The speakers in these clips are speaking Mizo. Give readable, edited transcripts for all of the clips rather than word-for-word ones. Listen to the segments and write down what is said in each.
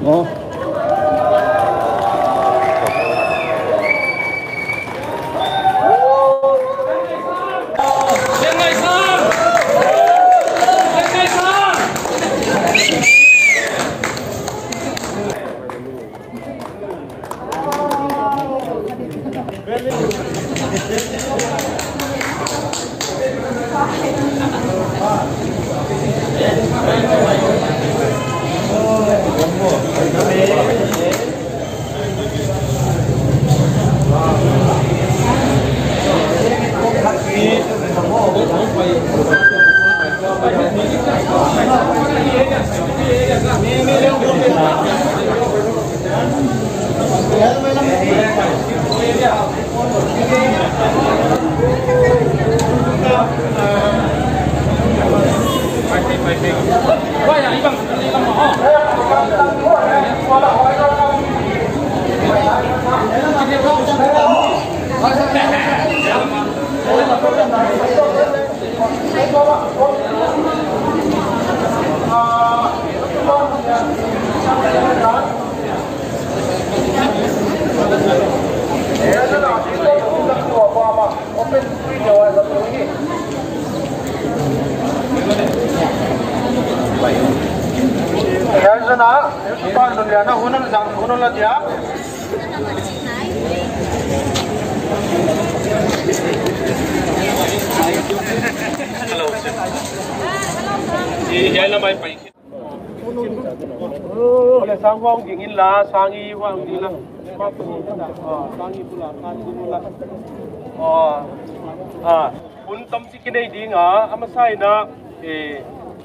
Maw?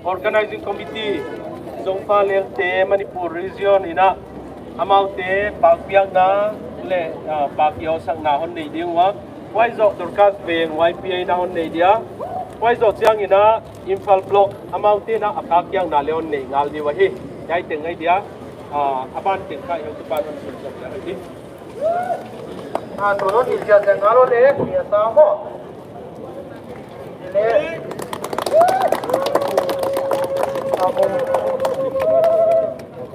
Organizing Committee Zongfa Lelte Manipur Region ina amaute pakpiak na le pakio sang na hon nei dingwa wai zo Dorcas Veng YPA na hon nei dia wai zo chiang ina Imphal Block amaute na akakyang na leon nei ngal di wa hi yai teng ai dia aban teng ka yo tu pan on sun zo la hi a to no ni ja ngalo le ya sa mo le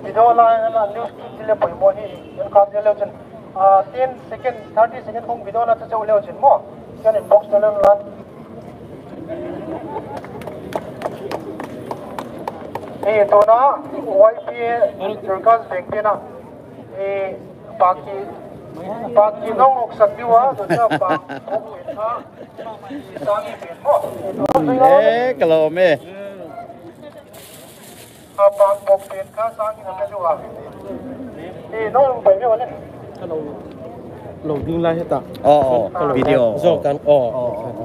video la la news dile poimo hi yon ka dile chen 10 second 30 second kong video la cha leo chen mo kan inbox channel la e to na YPA Dorcas Bank na e baki baki nong ok sak diwa to cha ba ok tha sangi pen mo e kalome bak bok pen kha sangi na diwa e nong bai me wale ลงดิ้งไล่ให้ตา อ๋อวิดีโอ โซกันอ๋อ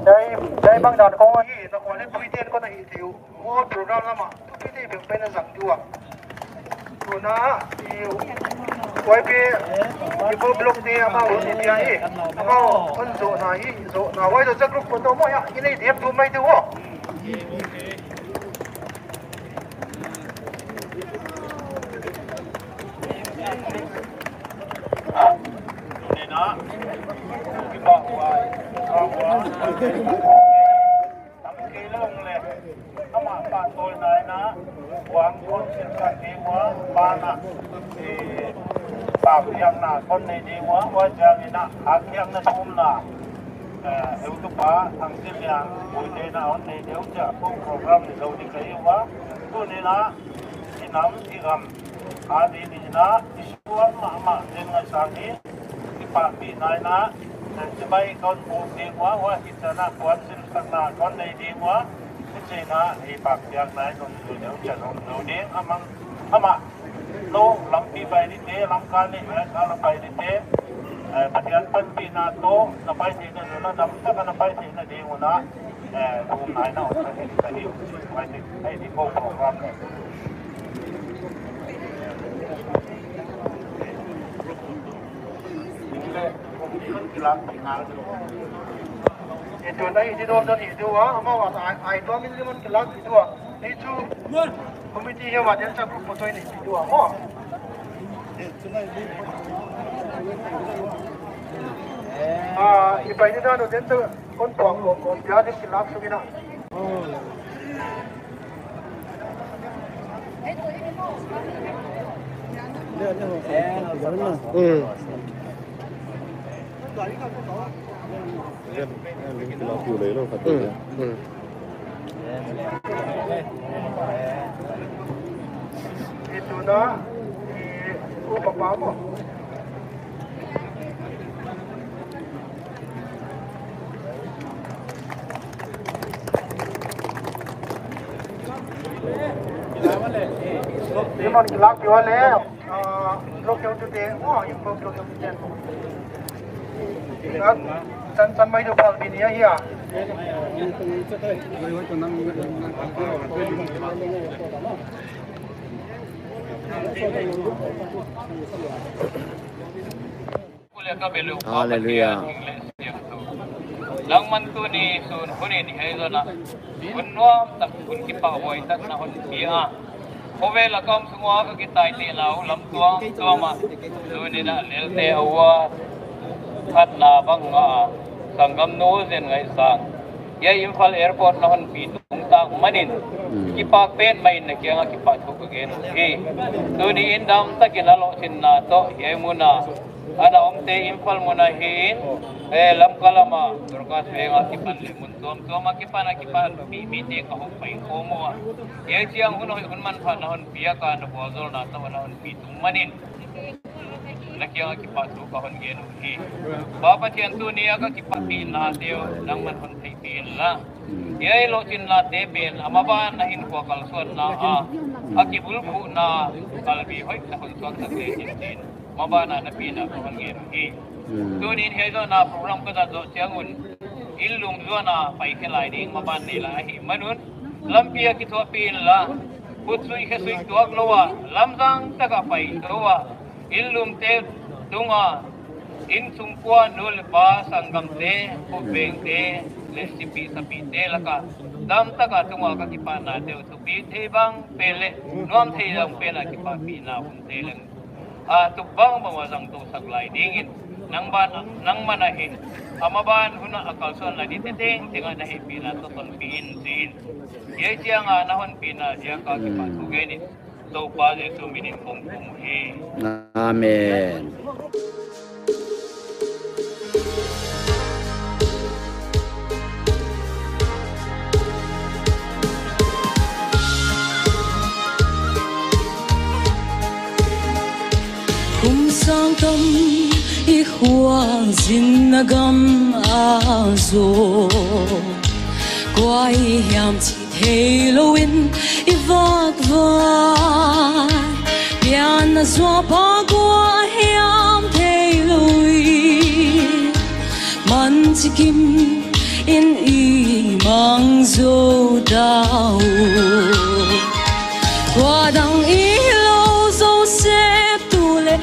ได้ได้บางด่านของฮีนะคนเล่นพิเศษก็ได้ที่โอ้โปรแกรมละมาทุกที่เป็นเป็นสั่งดูอ่ะตัวน้าที่ไว้พี่ที่พบลงที่อามาอุนิยาฮีอามาคนโซนาฮีโซนาไว้ตัวจะกรุ๊ปคนตัวมั่วยินดีเดียบดูไม่ดูอ่ะ ตัวไหนที่โดนตัวที่ดูอ่ะมาว่าไอ้ตัวมิลลิมันกลักตัวนี่ชูคอมมิตี้เฮว่าเดี๋ยวจะกรุ๊ปตัวนี้ดูอ่ะมั้งอีไปนี่นะโดนเดินตัวคนปองหลวงคนยาที่กลักสุกินะ Tuna u papa mo. Limon kilak piwa le lok yung tu te mo yung lok yung tu te chan chan mai do phal bi ni ya. Hallelujah. Lang man tu ni sun hunin hezona unnuam tak kun ki pa hoi tak na hon pia hove lakam sungwa ka ki tai te lau lam tuang tuama sunina lelte awa khat na banga sangam no zen ngai sang ye Imphal airport na hon pi tung tak manin ki pa pen mai na kyanga ki pa thu ka gen he tuni indam takin alo chin na to ye muna ana omte Imphal muna hin e lam kalama durga swenga ki pan le mun tom toma ki pan ki pan mi mi te ka ho pai ko mo ye chiang hun hun man pha na hon pia ka na bozol na ta na hon pi tung manin na kyanga ki pa thu ka hon gen hi ba pa thian tu ni ka ki pa pi na teo nang man hon thei pi la ye lo chin la te pen amaba na hin ko kal suan na a akibul khu na kalbi hoi na hon suan ta te chin chin mabana na pina ko hon gen hi tu ni he zo na program ko da zo chiangun illum zo na pai khelai ding maban nei la hi manun lampia ki tho pin la put sui khe sui tuak lowa lamjang ta ka pai towa illum te tunga in chungkua nul pa sangam te pu beng te le sipi sapi te laka dam ta ka tunga ka ki pa na te tu pi the bang pe le nuam thei dang pe na ki pa pi na hun te leng a tu bang bang wa jang to sak lai ding in nang ban nang manahin amaban huna akal son la di te teng tenga na he pi na to ton pi in sin ye chiang a na hon pi na ya ka ki pa thu ge ni to pa je tu minin kong kum hi. Amen. Sang tâm i khua zin na gam a zo quay hiam chi thei lo in i vak vai pian na zua pa qua hiam thei lo i man chi kim in i mang zo dao qua dang i lo zo sep tu le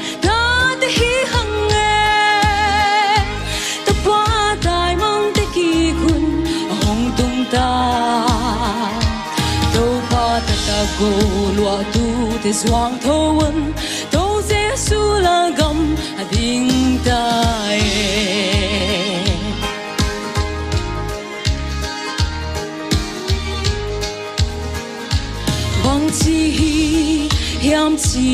go lua tu te zuang tho wan to Jesu la gam a ding ta e bang chi hi hiam chi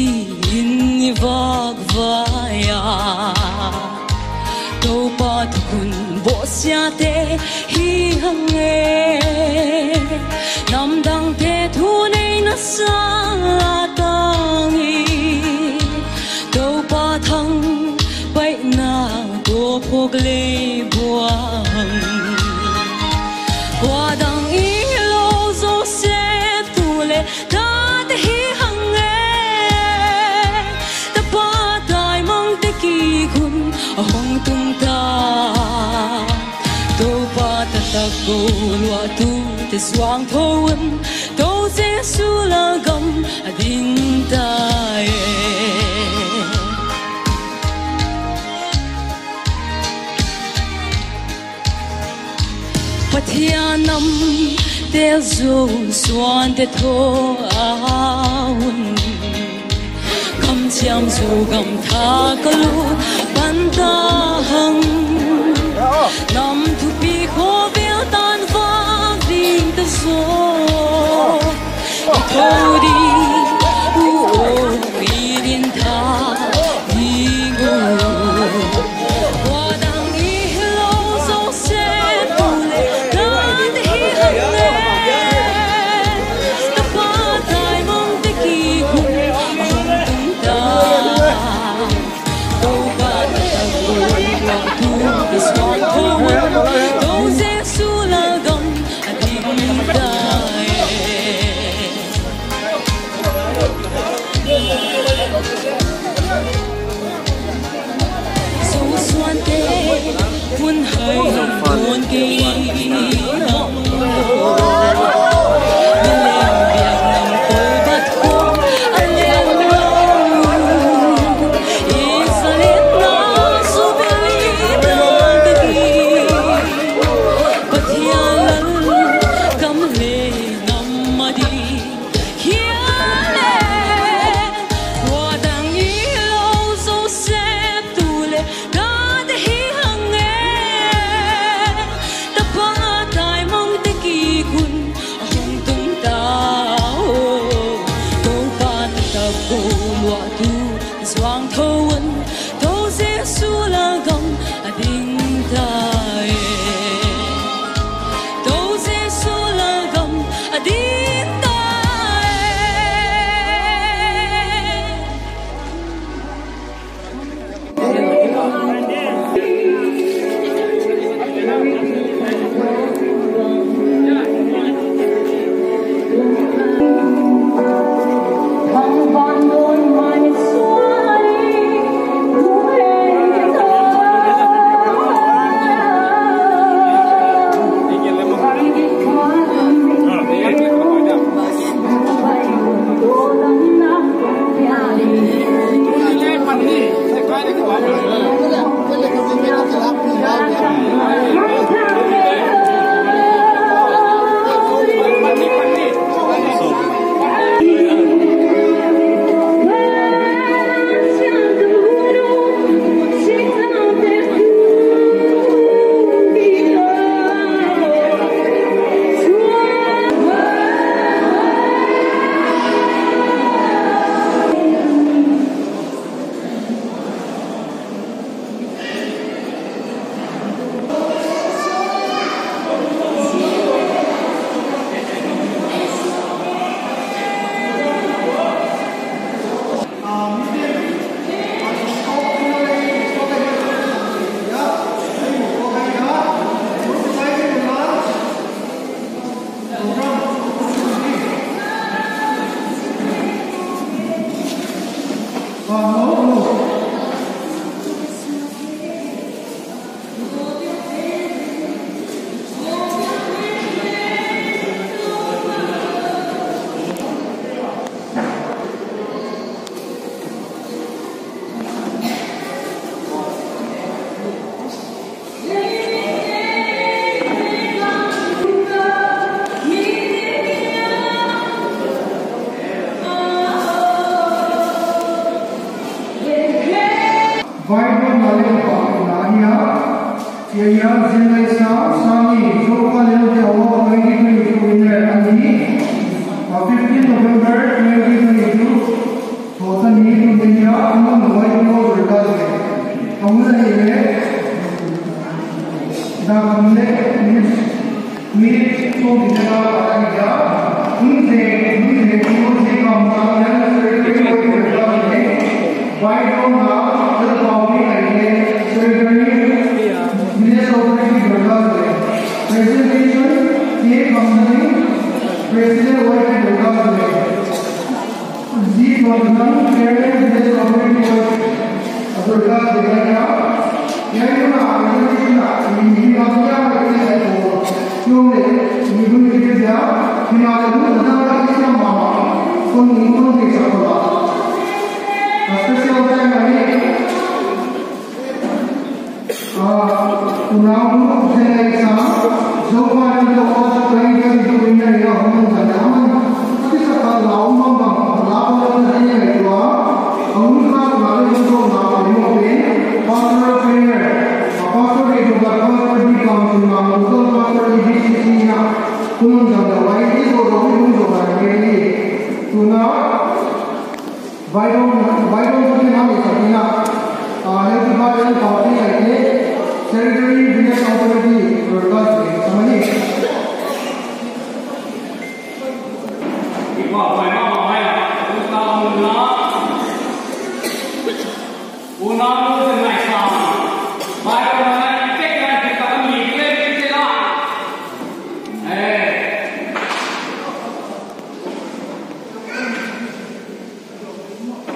in ni vak vaya to pa thun bo sia te hi hang e nam dang te thu nei na sa tang i to pa thang pai na to phok le buang qua dang i lo zo se tu le ta te hi hang e ta pa tai mang te ki khun hong tung ta to pa ta ta go lua tu te zuang tho wan to Jesu la gam a ding ta e Pathianam te zo suan te tho aun gam chiam zo gam tha kalu ban ta hang nam thu pi kho vel tan va ding ta zo i tho di u o i din tha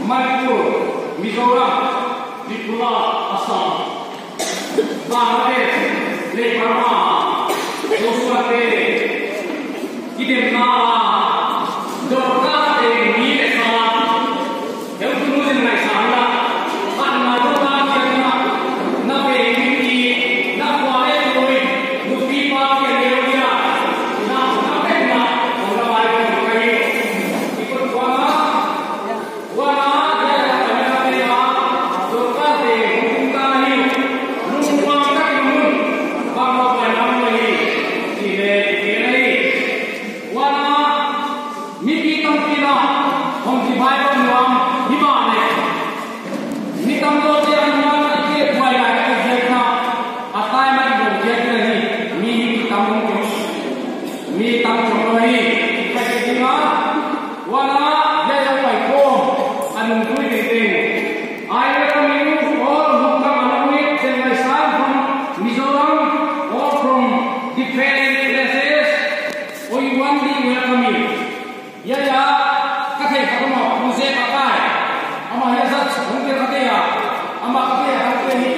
Manipur, Mizoram, Tripura, Assam. Bangladesh le Burma Joshua te idem na dorka te ni le sa heu tu nu jin ngai sa la an na do ta ki na na pe ni ki na kwa le toi nu pi pa ki le ya na na pe na ora mai ko kai ki ko kwa na wa na ya ya ya ya dorka te hum ta hi lung ma ta ki mun ba ma pa na ma hi ti le ti le wa na mi ki tam ki na hong ki bai ko nuam hi ba ne mi tam lo te an ma na ki phai la ka je na atai ma bo je ke hi mi hi ki tam ko mi tam chong lo hi ka ke ma wa na ya ya pai ko anung tui te te I welcome you all who come along with my son from Mizoram or from different places. We warmly welcome you. Ya ya, kathai kakomo muse kakai. Ama ya zat hongke kate ya. Ama kate ya kate hi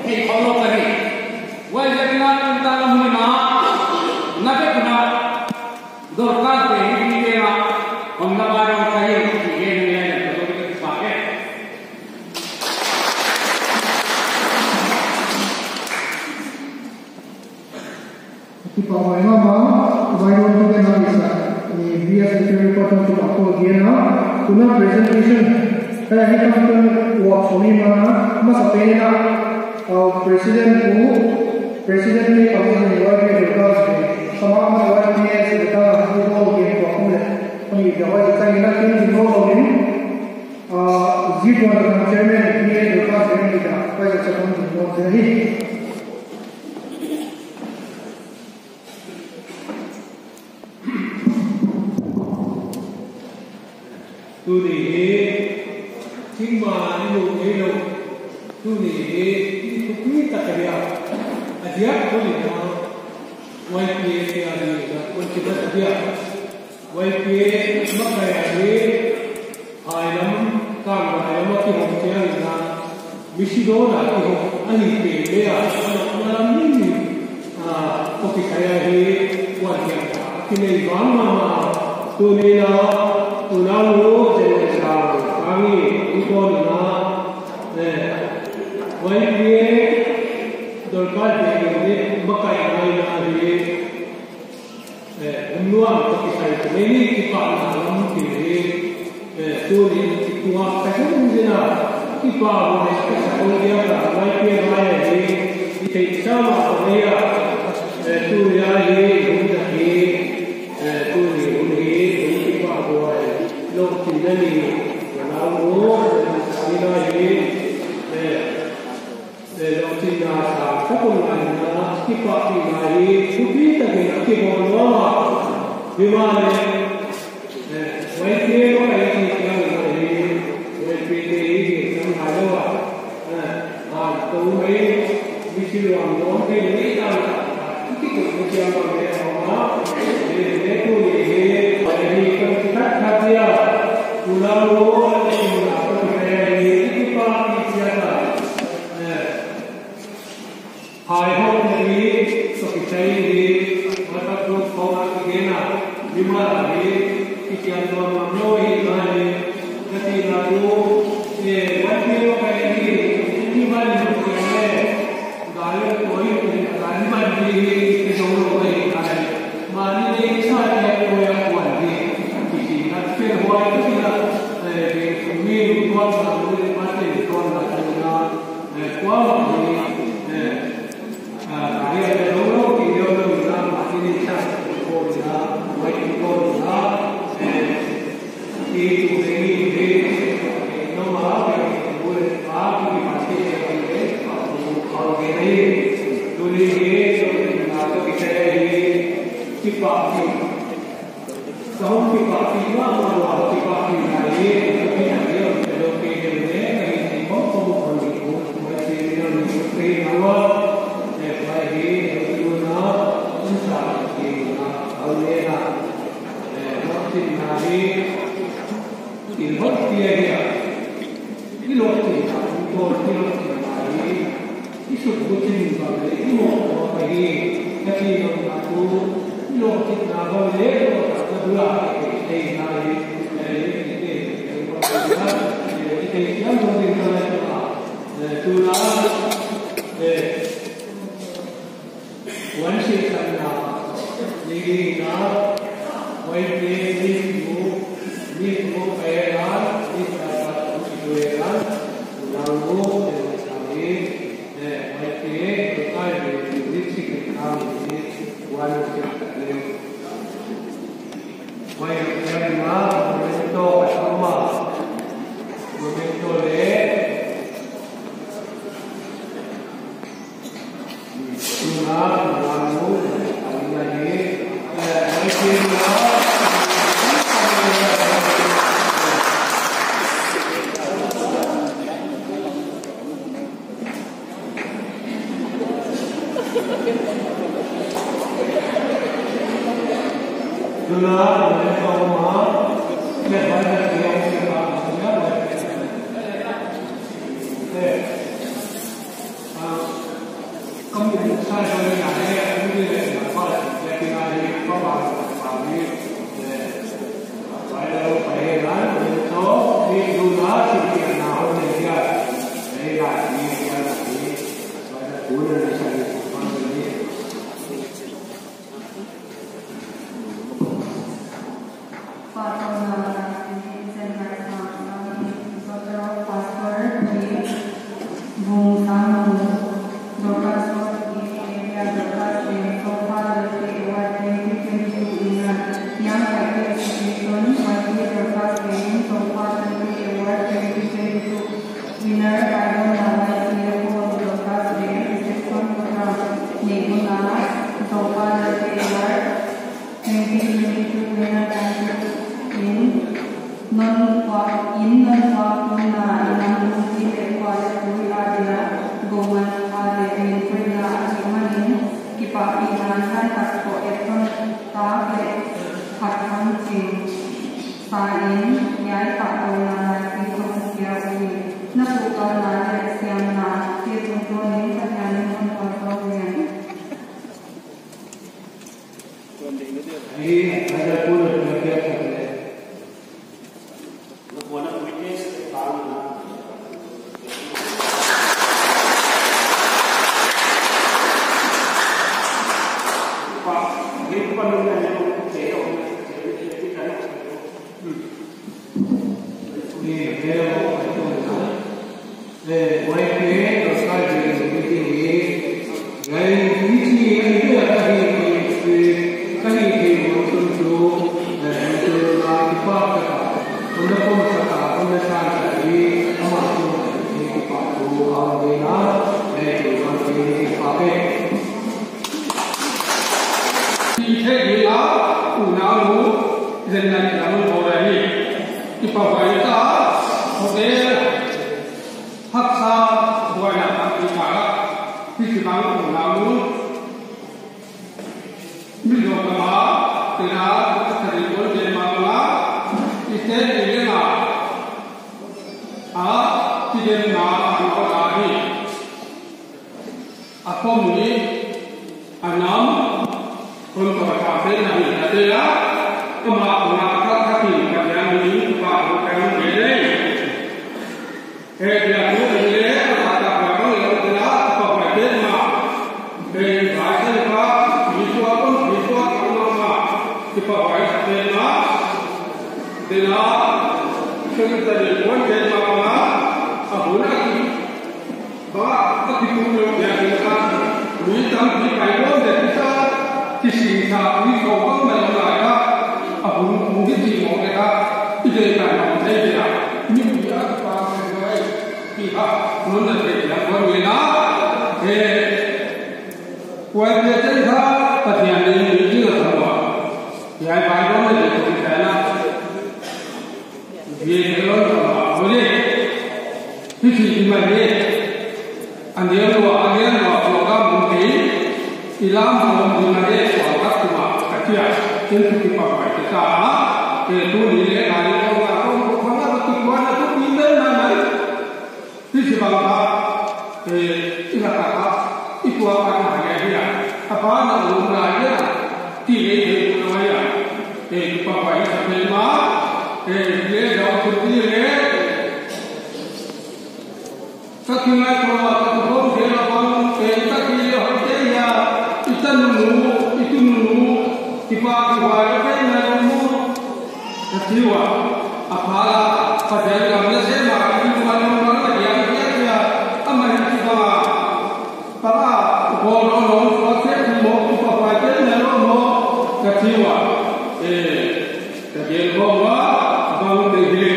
hei kholo kari. Wai jakina tunta na huni ma na pe kuna dorkar te hi ni ya hom na ba ro kai ki ge ni ya to ki pa ke. Ki pa mai ma ma vai ron to ke na isa ni BS secretary report to pa ko ge na tuna presentation kaya hi kam ton wa phoni ma ma sa pe na president ku president ni pa ni wa ke do ka sama ma wa ni se ka ku ko ge ko ku le ni ja wa cha ni na kin ji no lo ni ji ko na chairman ni do ka se ni da wa cha kon ji no se hi. Tu ni he ching ma ni lu ni lu tu ni he ti tu pi ta ka ya adia ko ni na wai pi te a ni na kon chi ba adia wai pi ma ka ya ni hai lam kang ba ya ma ki hong che ni na mi si do na ki hong a ni pe le a na na ni ni a ko ki ka ya he wa ya ki nei ba ma ma tu ni na tu na lu je sa ang ni u ko ni na eh wai pi dorkar te ni ma kai ngai na hi eh um nuam ko ki sai te ni ki pa na lam ki ni eh tu ni ki tua ta ko ni na ki pa bo ne ka sa ko dia ka wai pi ngai hi ki te sa ma ko ni ya eh tu ya hi um da hi eh tu ni um hi um ki pa bo lo ti na ni na wo ni na hi eh lo ti na sa ka ko na na ki pa ki na hi chu pi ta ke ki bo no ma bi ma ne eh wai pi ko ai ti ka na hi wai pi te hi ki sam ha lo a eh ha to me mi chi lo no ke ni ta ki ko ni chi ma me ma ne ne tu ni he pa ni ka ka ka ya tu na lo ni na ko ki he ki pa ki chi ta eh hai ho ni so ki chai ni ma ta ko ko ma ki ge na mi ma la ni ki chi an no ma no hi ma ni ka ti na tu e wa pi lo ka ni ni ma ni ko ne ga le ko hi ga ni ma ni ki so lo ko hi ka ni ma ni ni sa ni ko ya ko ni ki chi na pe ho ai ki na e mi ko sa ni ma te ko na na e kwa ni e a ya de lo lo ki yo lo na ma ni sa ko na wai ko na e ki tu ni ni no ma ke ko le pa ki ma ke ke ko ko ke ni tu ni he so na ko ki te hi ki pa ki sa hong ki pa ki ma ma wa ki pa ki na ni ki na ni lo ke ke ne ni ko ko ko ni ko ma che ni no ni ke na wa e pa hi tu na sa ki na au le na e no ti na hi ti hot ti ya ti lo ti na ko ti lo ti na hi Isubutin ba mo ko hi kasi no na tu lo ti na ba le lo ta dura ke te na le le te te te siam do ti na na tu na le wan si sa na ni na wai te ni mu ni mu pe na ni sa pa tu tu na na mu te sa ni le wai te tai le ni si ke ka ni wan si sa le wai te na momento ma momento le na na mu na ni wai te na. ila ka itua ka na ya ya apa na u na ya ti le de na ya e pa pa i sa pe ma e le da ku ti le sa ki na ko ma ta ko de la ba e ta ki le ho te ya ita nu nu itu nu nu ti pa ki wa ya pe na mu ta ti wa apa la pa de la na se ma ki ma no ma ya ya ya ama hi ti ba pa ko no no ko te mo ko pa te na no mo ka ti wa e ta de ko wa ba un de he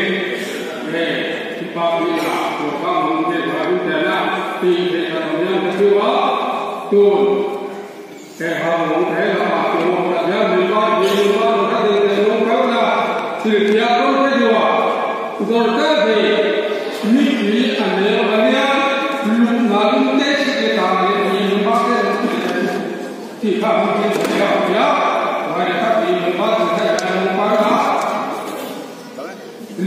e ti pa bi la ko ba un de ba un de na ti de ka no ya ka ti wa tu e ha mo te la ma ko mo ya mi ba ni ba ka de de no ka na ti ya ko te wa dor ka de ni ki ane ba ya lu na lu te si ke ta le ni ba ke ti kha mu ti ya ya wa ya ka ti ba ti ka ya mo pa ka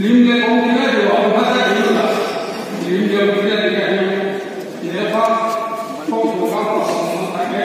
lim le ko ki na de wa ba ta ni la lim le ko ki na de ka ni le pa ko ko ka ko mo ta ke.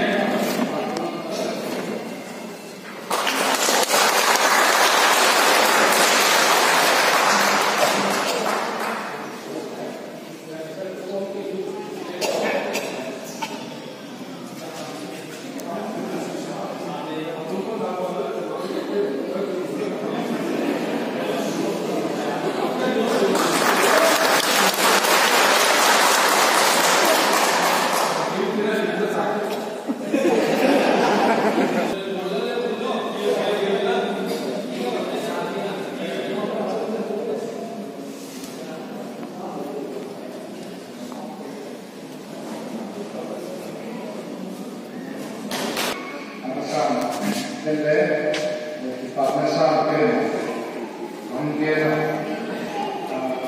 Dear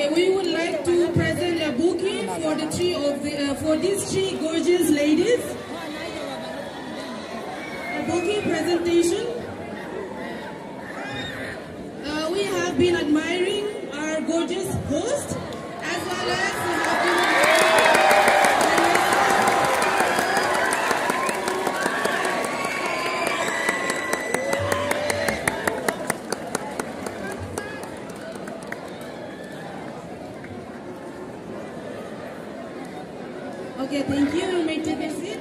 Okay, we would like to present a bouquet for the three of the for these three gorgeous ladies. A bouquet presentation. We have been admiring our gorgeous host, as well as we have been Okay, thank you. You may take a seat.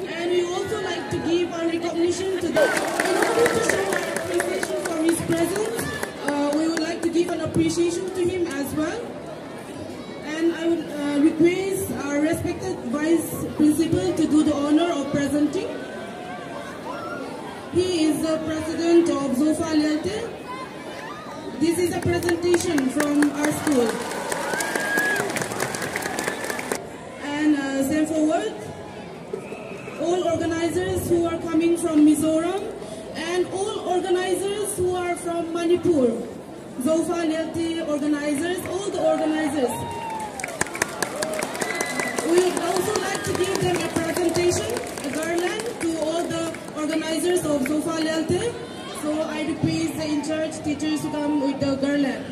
And we also like to give our recognition to the, in order to show our appreciation for his presence, we would like to give an appreciation to him as well. And I would request our respected Vice Principal to do the honor of presenting. He is the president of Zofa Lelte. This is a presentation from our school. And send forward all organizers who are coming from Mizoram and all organizers who are from Manipur. Zofa Lelte organizers, all the organizers. We would also like to give them a presentation, a garland to all the organizers of Zofa Lelte. So I request the in-charge teachers to come with the garland.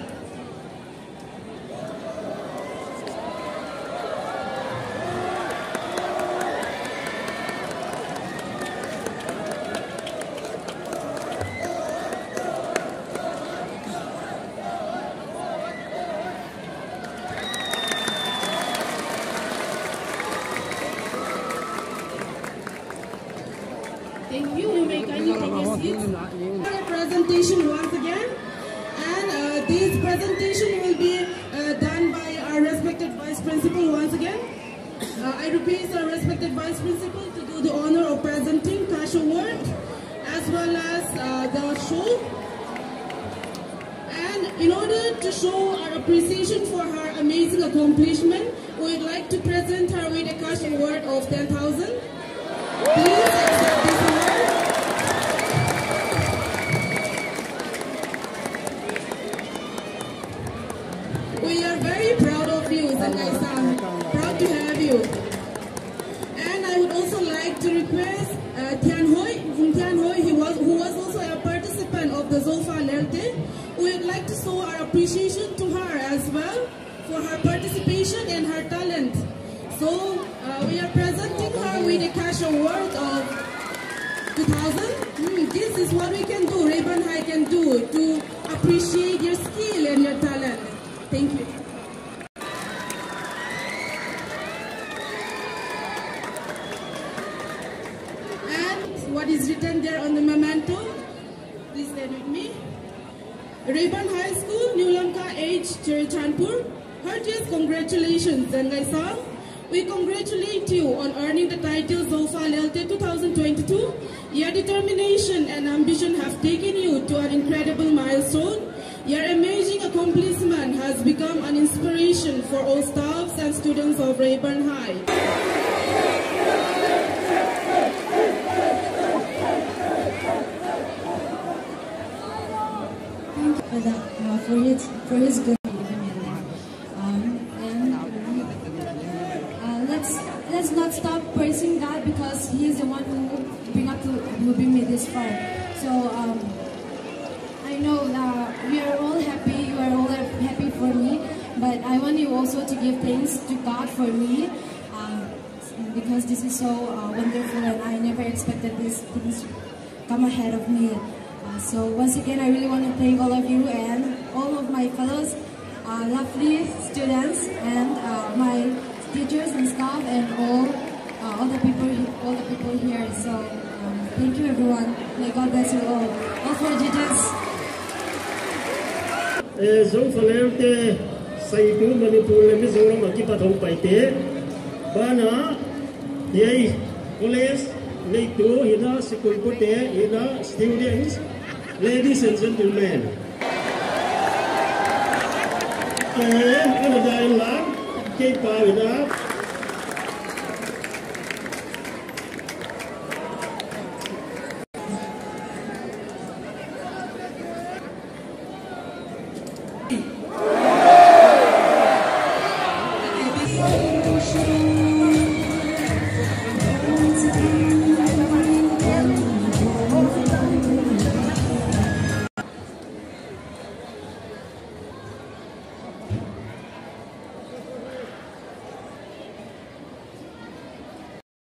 Thank you. You may kindly take your seats. The presentation once again, and this presentation will be done by our respected Vice Principal once again. I request our respected Vice Principal to do the honor of presenting cash award as well as the show. And in order to show our appreciation for her amazing accomplishment, we would like to present her with a cash award of 10,000. Please accept this award. We are very proud of you, Zangai-san. Proud to have you. And I would also like to request Tian Hoi, Tian Hoi, who was also a participant of the Zofa Lelte. We would like to show our appreciation to her as well for her participation and her talent. So we are presenting her with a cash award of 2,000. This is what we can do, Rayburn High can do to appreciate your skill and your talent. Thank you. And what is written there on the memento, please stand with me. Rayburn High School, New Lanka H, Churachandpur. Heartiest congratulations, Zangai-san. We congratulate you on earning the title Zofa Lelte 2022. Your determination and ambition have taken you to an incredible milestone. Your amazing accomplishment has become an inspiration for all staffs and students of Rayburn High. Thank you for that, for his good. Let's not stop praising God, because He is the one who bring me this far. So I know that we are all happy. You are all happy for me, but I want you also to give thanks to God for me, because this is so wonderful, and I never expected these things come ahead of me. So once again, I really want to thank all of you and all of my fellows, lovely students, and my teachers and staff, and all the people here. So thank you, everyone. May God bless you all. All for Jesus. Zofa Lelte Saitu Manipur Mizoram Akipathong Paite Bana Yai College Leitu Hina Sikul Pute Hina students, ladies and gentlemen. Shri.